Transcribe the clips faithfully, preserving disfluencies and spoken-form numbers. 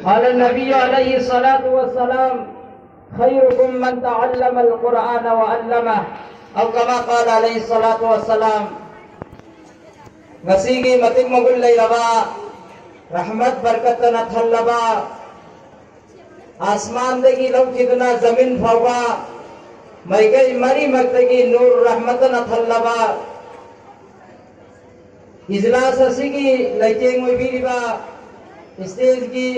قال النبي عليه الصلاة والسلام: خيركم من تعلم القرآن وعلمه، أو كما قال عليه الصلاة والسلام. Ngasigi matik magun leiraba, rahmat barkat na thallaba, asmandagi laukiduna zamin fauba, maigai mari maktagi nur rahmat na thallaba, ijlas asigi laiteng oibiriba, stage gi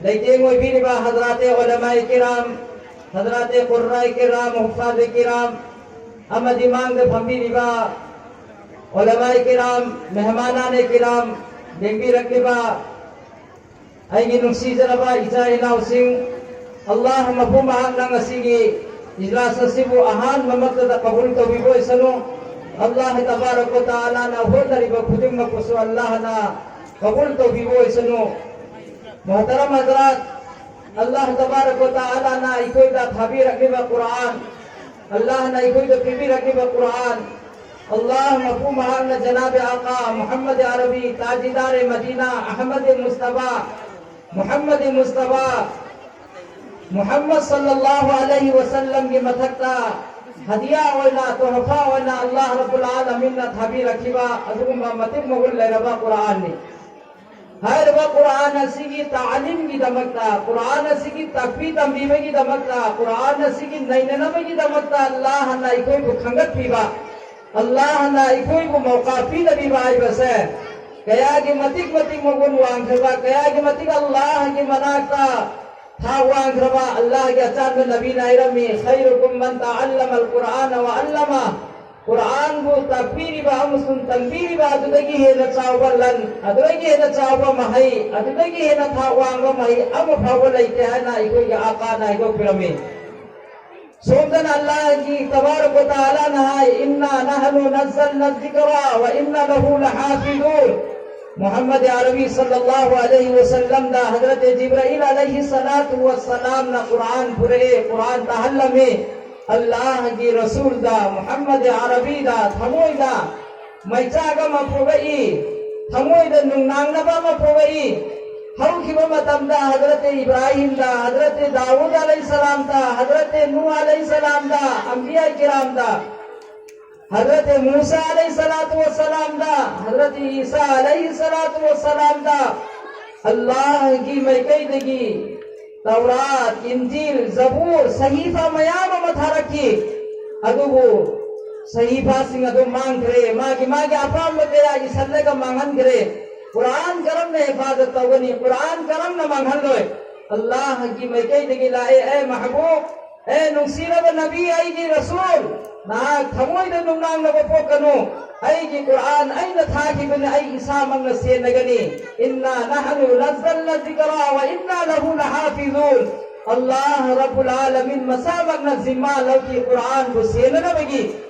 laiteng oibiriba hazrate ulamae kiram, hazrate qurrae kiram, huffaz kiram, amadi mangda phambiriba ulamae kiram, mehmanane kiram, lengbirakliba, ꯑꯩꯒꯤ ꯅꯨꯡꯁꯤꯖꯔꯕ ꯏꯆꯥ ꯏꯅꯥꯎꯁꯤꯡ, ꯑꯜꯂꯥꯍ ꯃꯄꯨ ꯃꯍꯥꯛꯅ ꯉꯁꯤꯒꯤ ꯏꯖꯂꯥꯁ ꯑꯁꯤꯕꯨ ꯑꯍꯥꯟꯕꯃꯛꯇꯗ ꯀꯕꯨꯜ ꯇꯧꯕꯤꯕ ꯑꯣꯏꯁꯅꯨ꯫ ꯑꯜꯂꯥꯍ ꯇꯕꯥꯔꯛ ꯋ ꯇꯥꯂꯥꯅ ꯍꯣꯠꯅꯔꯤꯕ ꯈꯨꯗꯤꯡꯃꯛꯄꯨꯁꯨ ꯑꯜꯂꯥꯍꯅ ꯀꯕꯨꯜ ꯇꯧꯕꯤꯕ ꯑꯣꯏꯁꯅꯨ꯫ ꯃꯣꯍꯇꯔꯝ ꯍꯖꯔꯥꯠ, ꯑꯜꯂꯥꯍ ꯇꯕꯥꯔꯛ ꯋ ꯇꯥꯂꯥꯅ ꯑꯩꯈꯣꯏꯗ ꯊꯥꯕꯤꯔꯛꯂꯤꯕ ꯀꯨꯔꯥꯟ, ꯑꯜꯂꯥꯍꯅ ꯑꯩꯈꯣꯏꯗ ꯄꯤꯕꯤꯔꯛꯂꯤꯕ ꯀꯨꯔꯥꯟ, ꯑꯜꯂꯥꯍ ꯃꯄꯨ ꯃꯍꯥꯛꯅ ꯖꯅꯥꯕꯦ ꯑꯥꯀꯥ ꯃꯨꯍꯝꯃꯗ ꯑꯔꯕꯤ ꯇꯥꯖꯤꯗꯥꯔꯦ ꯃꯗꯤꯅꯥ ꯑꯍꯃꯗ ꯃꯨꯁꯇꯐꯥ ꯃꯨꯍꯝꯃꯗ ꯃꯨꯁꯇꯐꯥ ꯃꯨꯍꯝꯃꯗ ꯁꯜꯂꯜꯂꯥꯍꯨ ꯑꯂꯩꯍꯤ ꯋꯁꯜꯂꯝꯒꯤ ꯃꯊꯛꯇ ꯍꯗꯤꯌꯥ ꯑꯣꯏꯅ, ꯇꯣꯍꯐꯥ ꯑꯣꯏꯅ ꯑꯜꯂꯥꯍ ꯔꯕꯨꯜ ꯑꯥꯂꯃꯤꯟꯅ ꯊꯥꯕꯤꯔꯛꯈꯤꯕ ꯑꯗꯨꯒꯨꯝꯕ ꯃꯇꯤꯛ ꯃꯒꯨꯟ ꯂꯩꯔꯕ ꯀꯨꯔꯥꯟꯅꯤ꯫ ꯍꯥꯏꯔꯤꯕ ꯀꯨꯔꯥꯟ ꯑꯁꯤꯒꯤ ꯇꯥꯂꯤꯝꯒꯤꯗꯃꯛꯇ, ꯀꯨꯔꯥꯟ ꯑꯁꯤꯒꯤ ꯇꯥꯛꯄꯤ ꯇꯝꯕꯤꯕꯒꯤꯗꯃꯛꯇ, ꯀꯨꯔꯥꯟ ꯑꯁꯤꯒꯤ ꯅꯩꯅꯅꯕꯒꯤꯗꯃꯛꯇ ꯑꯜꯂꯥꯍꯅ ꯑꯩꯈꯣꯏꯕꯨ ꯈꯟꯒꯠꯄꯤꯕ, ꯑꯜꯂꯥꯍꯅ ꯑꯩꯈꯣꯏꯕꯨ ꯃꯧꯀꯥ ꯄꯤꯗꯕꯤꯕ ꯍꯥꯏꯕꯁꯦ ꯀꯌꯥꯒꯤ ꯃꯇꯤꯛ ꯃꯇꯤꯛ ꯃꯒꯨꯟ ꯋꯥꯡꯈ꯭ꯔꯕ, ꯀꯌꯥꯒꯤ ꯃꯇꯤꯛ ꯑꯜꯂꯥꯍꯒꯤ ꯃꯅꯥꯛꯇ ꯊꯥꯛ ꯋꯥꯡꯈ꯭ꯔꯕ꯫ ꯑꯜꯂꯥꯍꯒꯤ ꯑꯆꯥꯟꯕ ꯅꯕꯤꯅ ꯍꯥꯏꯔꯝꯃꯤ, "ꯈꯩꯔꯨꯀꯨꯝ ꯃꯟ ꯇꯥꯑꯜꯂꯃꯜ ꯀꯨꯔꯥꯅ ꯋꯥ ꯑꯜꯂꯃ"꯫ ꯀꯨꯔꯥꯟꯕꯨ ꯇꯥꯛꯄꯤꯔꯤꯕ ꯑꯃꯁꯨꯡ ꯇꯝꯕꯤꯔꯤꯕ ꯑꯗꯨꯗꯒꯤ ꯍꯦꯟꯅ ꯆꯥꯎꯕ ꯂꯟ, ꯑꯗꯨꯗꯒꯤ ꯍꯦꯟꯅ ꯆꯥꯎꯕ ꯃꯍꯩ, ꯑꯗꯨꯗꯒꯤ ꯍꯦꯟꯅ ꯊꯥꯛ ꯋꯥꯡꯕ ꯃꯍꯩ ꯑꯃ ꯐꯥꯎꯕ ꯂꯩꯇꯦ ꯍꯥꯏꯅ ꯑꯩꯈꯣꯏꯒꯤ ꯑꯥꯀꯥꯅ ꯍꯥꯏꯗꯣꯛꯄꯤꯔꯝꯃꯤ꯫ ꯁꯣꯝꯗꯅ ꯑꯜꯂꯥꯍꯒꯤ ꯇꯕꯥꯔꯛ ꯋ ꯇꯥꯂꯥꯅ ꯍꯥꯏ, "ꯏꯟꯅꯥ ꯅꯍꯅꯨ ꯅꯖꯜꯅ ꯖꯤꯀꯔꯥ ꯋ ꯏꯟꯅꯥ ꯂꯍꯨ ꯂꯍꯥꯐꯤꯗꯨꯟ"꯫ ꯃꯨꯍꯝꯃꯗ ꯑꯔꯕꯤ ꯁꯜꯂꯜꯂꯥꯍꯨ ꯑꯂꯩꯍꯤ ꯋꯁꯜꯂꯝꯗ ꯍꯖꯔꯠ ꯖꯤꯕ꯭ꯔꯥꯏꯜ ꯑꯂꯩꯍꯤ ꯁꯂꯥꯇꯨ ꯋꯁꯁꯂꯥꯝꯅ ꯀꯨꯔꯥꯟ ꯄꯨꯔꯛꯑꯦ, ꯀꯨꯔꯥꯟ ꯇꯥꯍꯜꯂꯝꯃꯤ꯫ ꯑꯜꯂꯥꯍꯒꯤ ꯔꯁꯨꯜꯗ, ꯃꯨꯍꯝꯃꯗ ꯑꯔꯕꯤꯗ ꯊꯃꯣꯏꯗ ꯃꯩꯆꯥꯛ ꯑꯃ ꯄꯣꯛꯂꯛꯏ, ꯊꯃꯣꯏꯗ ꯅꯨꯡꯅꯥꯡꯅꯕ ꯑꯃ ꯄꯣꯛꯂꯛꯏ꯫ ꯍꯧ ꯈꯤꯕ ꯃꯇꯝꯗ ꯍꯖꯔꯠ ꯏꯕ꯭ꯔꯥꯍꯤꯝꯗ, ꯍꯖꯔꯠ ꯗꯥꯎꯗ ꯑꯂꯩꯍꯤꯁꯁꯂꯥꯝꯗ, ꯍꯖꯔꯠ ꯅꯨꯍ ꯑꯂꯩꯍꯤꯁꯁꯂꯥꯝꯗ, ꯑꯝꯕꯤꯌꯥ ꯀꯤꯔꯥꯝꯗ, ꯍꯖꯔꯠ ꯃꯨꯁꯥ ꯑꯂꯩꯍꯤꯁꯁꯂꯥꯇꯨ ꯋꯥꯁꯁꯂꯥꯝꯗ, ꯍꯖꯔꯠ ꯏꯁꯥ ꯑꯂꯩꯍꯤꯁꯁꯂꯥꯇꯨ ꯋꯥꯁꯁꯂꯥꯝꯗ ꯑꯜꯂꯥꯍꯒꯤ ꯃꯥꯏꯀꯩꯗꯒꯤ ꯇꯧꯔꯥꯠ, ꯏꯟꯖꯤꯜ, ꯖꯕꯨꯔ, ꯁꯍꯤꯐꯥ ꯃꯌꯥꯝ ꯑꯃ ꯊꯥꯔꯛꯈꯤ꯫ ꯑꯗꯨꯕꯨ ꯁꯍꯤꯐꯥꯁꯤꯡ ꯑꯗꯨ ꯃꯥꯡꯈ꯭ꯔꯦ꯫ ꯃꯥꯒꯤ ꯃꯥꯒꯤ ꯑꯄꯥꯝꯕ ꯀꯌꯥ ꯏꯁꯜꯂꯒ ꯃꯥꯡꯍꯟꯈ꯭ꯔꯦ꯫ ꯀꯨꯔꯥꯟ ꯀꯔꯝꯅ ꯍꯤꯐꯥꯖꯠ ꯇꯧꯒꯅꯤ? ꯀꯨꯔꯥꯟ ꯀꯔꯝꯅ ꯃꯥꯡꯍꯜꯂꯣꯏ? ꯑꯜꯂꯥꯍꯒꯤ ꯃꯥꯏꯀꯩꯗꯒꯤ ꯂꯥꯛꯑꯦ, ꯑꯦ ꯃꯍꯕꯨꯕ, ꯑꯦ ꯅꯨꯡꯁꯤꯔꯕ ꯅꯕꯤ, ꯑꯩꯒꯤ ꯔꯁꯨꯜ, ꯅꯍꯥꯛ ꯊꯃꯣꯏꯗ ꯅꯨꯡꯅꯥꯡꯅꯕ ꯄꯣꯛꯀꯅꯨ꯫ ꯑꯩꯒꯤ ꯀꯨꯔꯥꯟ ꯑꯩꯅ ꯊꯥꯈꯤꯕꯅꯤ, ꯑꯩ ꯏꯁꯥꯃꯛꯅ ꯁꯦꯟꯅꯒꯅꯤ꯫ "ꯏꯟꯅꯥ ꯅꯍꯅꯨ ꯅꯖꯖꯜꯅ ꯖꯤꯀꯔꯥ ꯋ ꯏꯟꯅꯥ ꯂꯍꯨ ꯂꯍꯥꯐꯤꯖꯨꯟ"꯫ ꯑꯜꯂꯥꯍ ꯔꯕꯨꯜ ꯑꯥꯂꯃꯤꯟ ꯃꯁꯥꯃꯛꯅ ꯖꯤꯝꯃꯥ ꯂꯧꯈꯤ ꯀꯨꯔꯥꯟꯕꯨ ꯁꯦꯟꯅꯅꯕꯒꯤ꯫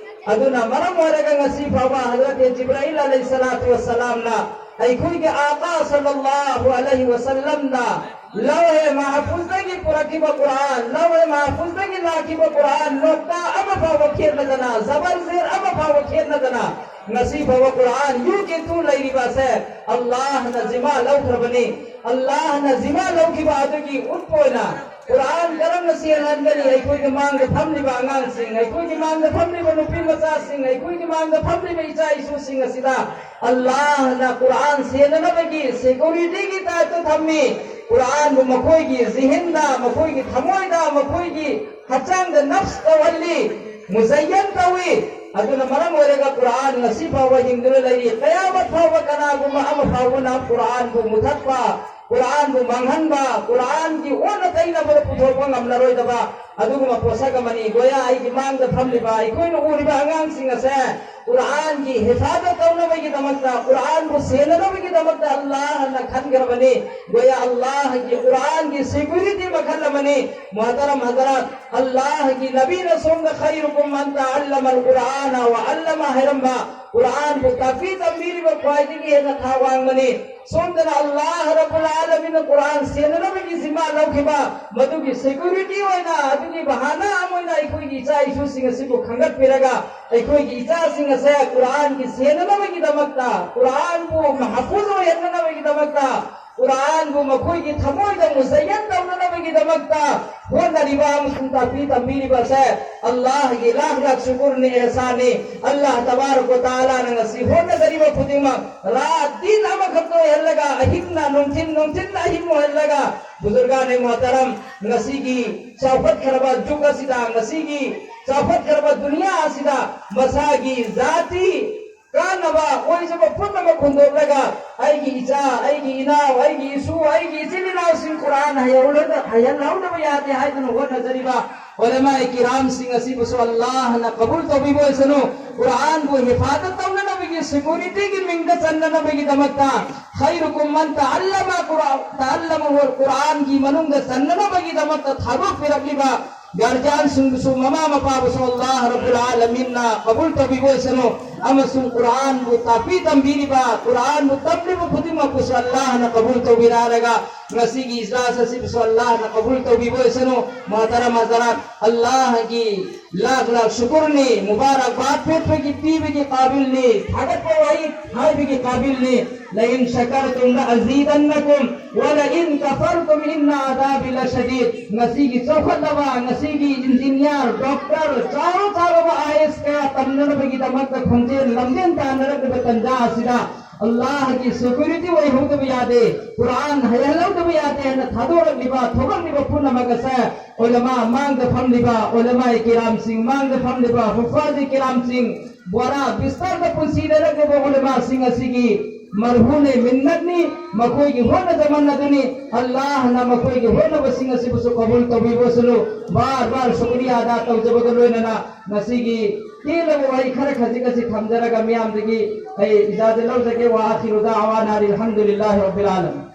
ꯑꯗꯨꯅ ꯃꯔꯝ ꯑꯣꯏꯔꯒ ꯉꯁꯤ ꯐꯥꯎꯕ ꯍꯖꯔꯠ ꯖꯤꯕ꯭ꯔꯥꯏꯜ ꯑꯂꯩꯍꯤꯁꯁꯂꯥꯇꯨ ꯋꯥꯁꯁꯂꯥꯝꯅ ꯑꯩꯈꯣꯏꯒꯤ ꯑꯥꯀꯥ ꯁꯜꯂꯜꯂꯥꯍꯨ ꯑꯂꯩꯍꯤ ꯋꯥꯁꯜꯂꯝꯗ ꯂꯧꯍꯦ ꯃꯍꯐꯨꯖꯗꯒꯤ ꯄꯨꯔꯛꯈꯤꯕ ꯀꯨꯔꯥꯟ, ꯂꯧꯍꯦ ꯃꯍꯐꯨꯖꯗꯒꯤ ꯂꯥꯛꯈꯤꯕ ꯀꯨꯔꯥꯟ, ꯅꯣꯛꯇꯥ ꯑꯃ ꯐꯥꯎꯕ ꯈꯦꯠꯅꯗꯅ, ꯖꯕꯔ ꯖꯦꯔ ꯑꯃ ꯐꯥꯎꯕ ꯈꯦꯠꯅꯗꯅ, ꯉꯁꯤ ꯐꯥꯎꯕ ꯀꯨꯔꯥꯟ ꯌꯨ ꯀꯦ ꯇꯨ ꯂꯩꯔꯤꯕ ꯑꯁꯦ ꯑꯜꯂꯥꯍꯅ ꯖꯤꯃꯥ ꯂꯧꯈ꯭ꯔꯕꯅꯤ꯫ ꯑꯜꯂꯥꯍꯅ ꯖꯤꯃꯥ ꯂꯧꯈꯤꯕ ꯑꯗꯨꯒꯤ ꯎꯠꯄ ꯑꯣꯏꯅ ꯀꯨꯔꯥꯟ ꯀꯔꯝꯅ ꯁꯦꯜꯍꯟꯒꯅꯤ? ꯑꯩꯈꯣꯏꯒꯤ ꯃꯥꯡꯗ ꯐꯝꯂꯤꯕ ꯑꯉꯥꯡꯁꯤꯡ, ꯑꯩꯈꯣꯏꯒꯤ ꯃꯥꯡꯗ ꯐꯝꯂꯤꯕ ꯅꯨꯄꯤ ꯃꯆꯥꯁꯤꯡ, ꯑꯩꯈꯣꯏꯒꯤ ꯃꯥꯡꯗ ꯐꯝꯂꯤꯕ ꯏꯆꯥ ꯏꯁꯨꯁꯤꯡ ꯑꯁꯤꯗ ꯑꯜꯂꯥꯍꯅ ꯀꯨꯔꯥꯟ ꯁꯦꯟꯅꯅꯕꯒꯤ ꯁꯦꯀ꯭ꯌꯨꯔꯤꯇꯤꯒꯤ ꯇꯥꯏꯞꯇ ꯊꯝꯃꯤ꯫ ꯀꯨꯔꯥꯟꯕꯨ ꯃꯈꯣꯏꯒꯤ ꯖꯤꯍꯤꯟꯗ, ꯃꯈꯣꯏꯒꯤ ꯊꯃꯣꯏꯗ, ꯃꯈꯣꯏꯒꯤ ꯍꯛꯆꯥꯡꯗ ꯅꯐꯁ ꯇꯧꯍꯜꯂꯤ, ꯃꯨꯖꯌꯟ ꯇꯧꯏ꯫ ꯑꯗꯨꯅ ꯃꯔꯝ ꯑꯣꯏꯔꯒ ꯀꯨꯔꯥꯟ ꯉꯁꯤ ꯐꯥꯎꯕ ꯍꯤꯡꯗꯨꯅ ꯂꯩꯔꯤ꯫ ꯀꯌꯥꯃꯠ ꯐꯥꯎꯕ ꯀꯅꯥꯒꯨꯝꯕ ꯑꯃ ꯐꯥꯎꯕꯅ ꯀꯨꯔꯥꯟꯕꯨ ꯃꯨꯊꯠꯄ, ꯀꯨꯔꯥꯟꯕꯨ ꯃꯥꯡꯍꯟꯕ, ꯀꯨꯔꯥꯟꯒꯤ ꯑꯣꯟꯅ ꯇꯩꯅꯕꯗ ꯄꯨꯊꯣꯛꯄ ꯉꯝꯂꯔꯣꯏꯗꯕ ꯑꯗꯨꯒꯨꯝꯕ ꯄꯣꯠꯁꯛ ꯑꯃꯅꯤ꯫ ꯒꯣꯌꯥ ꯑꯩꯒꯤ ꯃꯥꯡꯗ ꯐꯝꯂꯤꯕ, ꯑꯩꯈꯣꯏꯅ ꯎꯔꯤꯕ ꯑꯉꯥꯡꯁꯤꯡ ꯑꯁꯦ ꯀꯨꯔꯥꯟꯒꯤ ꯍꯤꯐꯥꯖꯠ ꯇꯧꯅꯕꯒꯤꯗꯃꯛꯇ, ꯀꯨꯔꯥꯟꯕꯨ ꯁꯦꯟꯅꯅꯕꯒꯤꯗꯃꯛꯇ ꯑꯜꯂꯥꯍꯅ ꯈꯟꯈ꯭ꯔꯕꯅꯤ꯫ ꯒꯣꯌꯥ ꯑꯜꯂꯥꯍꯒꯤ ꯀꯨꯔꯥꯟꯒꯤ ꯁꯦꯀ꯭ꯌꯨꯔꯤꯇꯤ ꯃꯈꯜ ꯑꯃꯅꯤ꯫ ꯃꯨꯍꯇꯔꯝ ꯍꯖꯔꯥꯠ, ꯑꯜꯂꯥꯍꯒꯤ ꯅꯕꯤꯅ ꯁꯣꯝꯗ "ꯈꯩꯔꯨꯀꯨꯝ ꯃꯟ ꯇꯥꯜꯂꯃꯜ ꯀꯨꯔꯥꯅ ꯋꯥ ꯑꯜꯂꯃ" ꯍꯥꯏꯔꯝꯕ, ꯀꯨꯔꯥꯟꯕꯨ ꯇꯥꯛꯄꯤ ꯇꯝꯕꯤꯔꯤꯕ ꯈ꯭ꯋꯥꯏꯗꯒꯤ ꯍꯦꯟꯅ ꯊꯥꯛ ꯋꯥꯡꯕꯅꯤ꯫ ꯁꯣꯝꯗꯅ ꯑꯜꯂꯥꯍ ꯔꯕꯨꯜ ꯑꯥꯂꯃꯤꯟꯅ ꯀꯨꯔꯥꯟ ꯁꯦꯟꯅꯅꯕꯒꯤ ꯖꯤꯝꯃꯥ ꯂꯧꯈꯤꯕ, ꯃꯗꯨꯒꯤ ꯁꯦꯀ꯭ꯌꯨꯔꯤꯇꯤ ꯑꯣꯏꯅ, ꯑꯗꯨꯒꯤ ꯕꯍꯥꯅꯥ ꯑꯃ ꯑꯣꯏꯅ ꯑꯩꯈꯣꯏꯒꯤ ꯏꯆꯥ ꯏꯁꯨꯁꯤꯡ ꯑꯁꯤꯕꯨ ꯈꯟꯒꯠꯄꯤꯔꯒ, ꯑꯩꯈꯣꯏꯒꯤ ꯏꯆꯥꯁꯤꯡ ꯑꯁꯦ ꯀꯨꯔꯥꯟꯒꯤ ꯁꯦꯟꯅꯅꯕꯒꯤꯗꯃꯛꯇ, ꯀꯨꯔꯥꯟꯕꯨ ꯃꯍꯐꯨꯖ ꯑꯣꯏꯍꯟꯅꯅꯕꯒꯤꯗꯃꯛꯇ, ꯀꯨꯔꯥꯟꯕꯨ ꯃꯈꯣꯏꯒꯤ ꯊꯃꯣꯏꯗ ꯃꯨꯖꯌꯟ ꯇꯧꯅꯅꯕꯒꯤꯗꯃꯛꯇ ꯍꯣꯠꯅꯔꯤꯕ ꯑꯃꯁꯨꯡ ꯇꯥꯛꯄꯤ ꯇꯝꯕꯤꯔꯤꯕ ꯑꯁꯦ ꯑꯜꯂꯥꯍꯒꯤ ꯂꯥꯈ ꯂꯥꯈ ꯁꯨꯀꯨꯔꯅꯤ, ꯑꯦꯍꯁꯥꯟꯅꯤ꯫ ꯑꯜꯂꯥꯍ ꯇꯕꯥꯔꯛ ꯋ ꯇꯥꯂꯥꯅ ꯉꯁꯤ ꯍꯣꯠꯅꯖꯔꯤꯕ ꯈꯨꯗꯤꯡꯃꯛ ꯔꯥꯠ ꯗꯤꯟ ꯑꯃꯈꯛꯇ ꯑꯣꯏꯍꯜꯂꯒ, ꯑꯍꯤꯡꯅ ꯅꯨꯡꯊꯤꯟ, ꯅꯨꯡꯊꯤꯟꯅ ꯑꯍꯤꯡ ꯑꯣꯏꯍꯜꯂꯒ, ꯕꯨꯖꯨꯔꯒꯥꯅꯦ ꯃꯣꯍꯇꯔꯝ, ꯉꯁꯤꯒꯤ ꯆꯥꯎꯈꯠꯈ꯭ꯔꯕ ꯖꯨꯒ ꯑꯁꯤꯗ, ꯉꯁꯤꯒꯤ ꯆꯥꯎꯈꯠꯈ꯭ꯔꯕ ꯗꯨꯅꯤꯌꯥ ꯑꯁꯤꯗ ꯃꯁꯥꯒꯤ ꯖꯥꯇꯤ ꯀꯥꯟꯅꯕ ꯑꯣꯏꯖꯕ ꯄꯨꯝꯅꯃꯛ ꯍꯨꯟꯗꯣꯛꯂꯒ, ꯑꯩꯒꯤ ꯏꯆꯥ, ꯑꯩꯒꯤ ꯏꯅꯥꯎ, ꯑꯩꯒꯤ ꯏꯁꯨ, ꯑꯩꯒꯤ ꯏꯆꯤꯜ ꯏꯅꯥꯎꯁꯤꯡ ꯀꯨꯔꯥꯟ ꯍꯩꯍꯧꯔꯒ-, ꯍꯩꯍꯜꯍꯧꯗꯕ ꯌꯥꯗꯦ ꯍꯥꯏꯗꯨꯅ ꯍꯣꯠꯅꯖꯔꯤꯕ ꯎꯂꯃꯥ ꯀꯤꯔꯥꯝꯁꯤꯡ ꯑꯁꯤꯕꯨꯁꯨ ꯑꯜꯂꯥꯍꯅ ꯀꯕꯨꯜ ꯇꯧꯕꯤꯕ ꯑꯣꯏꯁꯅꯨ꯫ ꯀꯨꯔꯥꯟꯕꯨ ꯍꯤꯐꯥꯖꯠ ꯇꯧꯅꯅꯕꯒꯤ, ꯁꯦꯀ꯭ꯌꯨꯔꯤꯇꯤꯒꯤ ꯃꯤꯡꯗ ꯆꯟꯅꯅꯕꯒꯤꯗꯃꯛꯇ, ꯈꯩꯔꯨꯀꯨꯝ ꯃꯟ ꯇꯥꯜꯂꯃ ꯀꯨꯔꯥ-, ꯇꯥꯜꯂꯃꯍꯨꯜ ꯀꯨꯔꯥꯟꯒꯤ ꯃꯅꯨꯡꯗ ꯆꯟꯅꯅꯕꯒꯤꯗꯃꯛꯇ ꯊꯥꯗꯣꯛꯄꯤꯔꯛꯂꯤꯕ ꯒꯥꯔꯖꯤꯌꯥꯟꯁꯤꯡꯕꯨꯁꯨ, ꯃꯃꯥ ꯃꯄꯥꯕꯨꯁꯨ ꯑꯜꯂꯥꯍ ꯔꯕꯨꯜ ꯑꯥꯂꯃꯤꯟꯅ ꯀꯕꯨꯜ ꯇꯧꯕꯤꯕ ꯑꯣꯏꯁꯅꯨ꯫ ꯑꯃꯁꯨꯡ ꯀꯨꯔꯥꯟꯕꯨ ꯇꯥꯛꯄꯤ ꯇꯝꯕꯤꯔꯤꯕ, ꯀꯨꯔꯥꯟꯕꯨ ꯇꯝꯂꯤꯕ ꯈꯨꯗꯤꯡꯃꯛꯄꯨꯁꯨ ꯑꯜꯂꯥꯍꯅ ꯀꯕꯨꯜ ꯇꯧꯕꯤꯔꯛꯂꯒ, ꯉꯁꯤꯒꯤ ꯏꯖꯂꯥꯁ ꯑꯁꯤꯕꯨꯁꯨ ꯑꯜꯂꯥꯍꯅ ꯀꯕꯨꯜ ꯇꯧꯕꯤꯕ ꯑꯣꯏꯁꯅꯨ꯫ ꯃꯣꯍꯇꯔꯝ ꯍꯖꯔꯥꯠ, ꯑꯜꯂꯥꯍꯒꯤ ꯂꯥꯈ ꯂꯥꯈ ꯁꯨꯀꯨꯔꯅꯤ, ꯃꯨꯕꯥꯔꯛꯕꯥꯗ ꯄꯤꯕꯒꯤ, ꯄꯤꯕꯒꯤ ꯀꯥꯕꯤꯜꯅꯤ, ꯊꯥꯒꯠꯄ ꯋꯥꯍꯩ ꯍꯥꯏꯕꯒꯤ ꯀꯥꯕꯤꯜꯅꯤ꯫ لئن شكرتم لأزيدنكم ولئن كفرتم إن عذابي لشديد꯫ ꯉꯁꯤꯒꯤ ꯆꯥꯎꯈꯠꯂꯕ, ꯉꯁꯤꯒꯤ ꯏꯟꯖꯤꯅꯤꯌꯥꯔ, ꯗꯣꯛꯇꯔ, ꯆꯥꯎꯔ ꯆꯥꯎꯔꯕ ꯑꯥꯏ ꯑꯦꯁ ꯀꯌꯥ ꯇꯝꯅꯅꯕꯒꯤꯗꯃꯛꯇ ꯈꯣꯡꯖꯦꯜ ꯂꯝꯖꯦꯜ ꯇꯥꯟꯅꯔꯛꯂꯤꯕ ꯇꯟꯖꯥ ꯑꯁꯤꯗ ꯑꯜꯂꯥꯍꯒꯤ ꯁꯦꯀ꯭ꯌꯨꯔꯤꯇꯤ ꯑꯣꯏꯍꯧꯗꯕ ꯌꯥꯗꯦ꯫ ꯀꯨꯔꯥꯟ ꯍꯩꯍꯜꯍꯧꯗꯕ ꯌꯥꯗꯦ ꯍꯥꯏꯅ ꯊꯥꯗꯣꯔꯛꯂꯤꯕ, ꯊꯣꯛꯂꯛꯂꯤꯕ ꯄꯨꯝꯅꯃꯛ ꯑꯁꯦ ꯎꯂꯃꯥ ꯃꯥꯡꯗ ꯐꯝꯂꯤꯕ, ꯎꯂꯃꯥ ꯀꯤꯔꯥꯝꯁꯤꯡ ꯃꯥꯡꯗ ꯐꯝꯂꯤꯕ, ꯍꯨꯐꯥꯖ ꯀꯤꯔꯥꯝꯁꯤꯡ, ꯕꯣꯔꯥ ꯕꯤꯁꯇꯔꯗ ꯄꯨꯟꯁꯤ ꯂꯩꯔꯛꯂꯤꯕ ꯎꯂꯃꯥꯁꯤꯡ ꯑꯁꯤꯒꯤ ꯃꯔꯍꯨꯅꯦ ꯃꯤꯟꯅꯠꯅꯤ, ꯃꯈꯣꯏꯒꯤ ꯍꯣꯠꯅꯖꯃꯟ ꯑꯗꯨꯅꯤ꯫ ꯑꯜꯂꯥꯍꯅ ꯃꯈꯣꯏꯒꯤ ꯍꯣꯠꯅꯕꯁꯤꯡ ꯑꯁꯤꯕꯨꯁꯨ ꯀꯕꯨꯜ ꯇꯧꯕꯤꯕꯁꯅꯨ꯫ ꯕꯥꯔ ꯕꯥꯔ ꯁꯨꯀ꯭ꯔꯤꯌꯥ ꯑꯗꯥ ꯇꯧꯖꯕꯒ ꯂꯣꯏꯅꯅ ꯉꯁꯤꯒꯤ ꯇꯦꯜꯂꯕ ꯋꯥꯍꯩ ꯈꯔ ꯈꯖꯤꯛ ꯑꯁꯤ ꯊꯝꯖꯔꯒ ꯃꯤꯌꯥꯝꯗꯒꯤ ꯑꯩ ꯏꯖꯥꯖꯠ ꯂꯧꯖꯒꯦ꯫ وآخر دعوانا أن الحمد لله رب العالمين.